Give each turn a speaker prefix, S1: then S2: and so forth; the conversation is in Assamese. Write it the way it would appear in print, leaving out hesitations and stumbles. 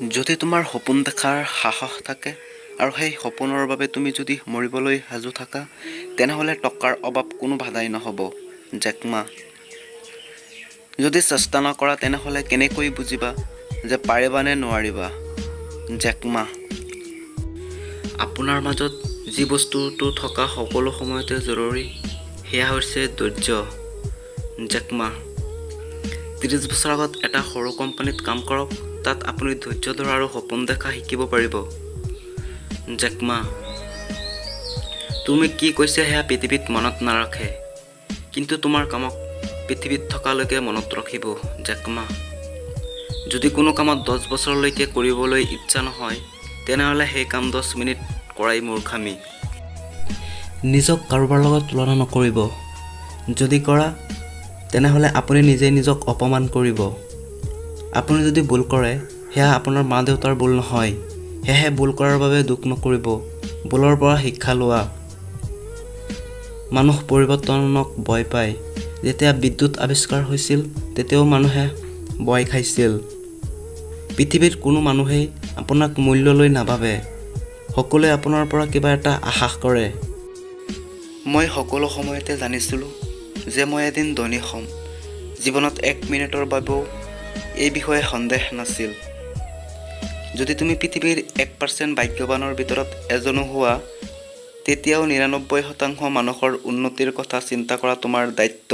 S1: যদি তোমাৰ সপোন দেখাৰ সাহস থাকে আৰু সেই সপোনৰ বাবে তুমি যদি মৰিবলৈ সাজু থাকা, তেনেহ'লে টকাৰ অভাৱ কোনো বাধাই নহ'ব। জেক মা। যদি চেষ্টা নকৰা, তেনেহ'লে কেনেকৈ বুজিবা যে পাৰিবা নে নোৱাৰিবা? জেক মা। আপোনাৰ মাজত যি বস্তুটো থকা সকলো সময়তে জৰুৰী, সেয়া হৈছে ধৈৰ্য। জেক মা। 30 বছৰ আগত এটা সৰু কোম্পানীত কাম কৰক। তাত আপুনি ধৈৰ্য ধৰা আৰু সপোন দেখা শিকিব পাৰিব। জেক মা। তুমি কি কৈছা সেয়া পৃথিৱীত মনত নাৰাখে, কিন্তু তোমাৰ কামক পৃথিৱীত থকালৈকে মনত ৰাখিব। জেক মা। যদি কোনো কামত 10 বছৰলৈকে কৰিবলৈ ইচ্ছা নহয়, তেনেহ'লে সেই কাম 10 মিনিট কৰাই মূৰ্খামি। নিজক কাৰোবাৰ লগত তুলনা নকৰিব। যদি কৰা, তেনেহ'লে আপুনি নিজেই নিজক অপমান কৰিব। আপুনি যদি ভুল কৰে, সেয়া আপোনাৰ মা দেউতাৰ ভুল নহয়। সেয়েহে ভুল কৰাৰ বাবে দুখ নকৰিব, ভুলৰ পৰা শিক্ষা লোৱা। মানুহ পৰিৱৰ্তনক ভয় পায়। যেতিয়া বিদ্যুৎ আৱিষ্কাৰ হৈছিল, তেতিয়াও মানুহে ভয় খাইছিল। পৃথিৱীৰ কোনো মানুহেই আপোনাক মূল্য লৈ নাভাবে। সকলোৱে আপোনাৰ পৰা কিবা এটা আশা কৰে। মই সকলো সময়তে জানিছিলোঁ যে মই এদিন ধনী হ'ম। জীৱনত এক মিনিটৰ বাবেও এই বিষয়ে সন্দেহ নাছিল। যদি তুমি পৃথিৱীৰ 1% ভাগ্যৱানৰ ভিতৰত এজনো হোৱা, তেতিয়াও 99% মানুহৰ উন্নতিৰ কথা চিন্তা কৰা তোমাৰ দায়িত্ব।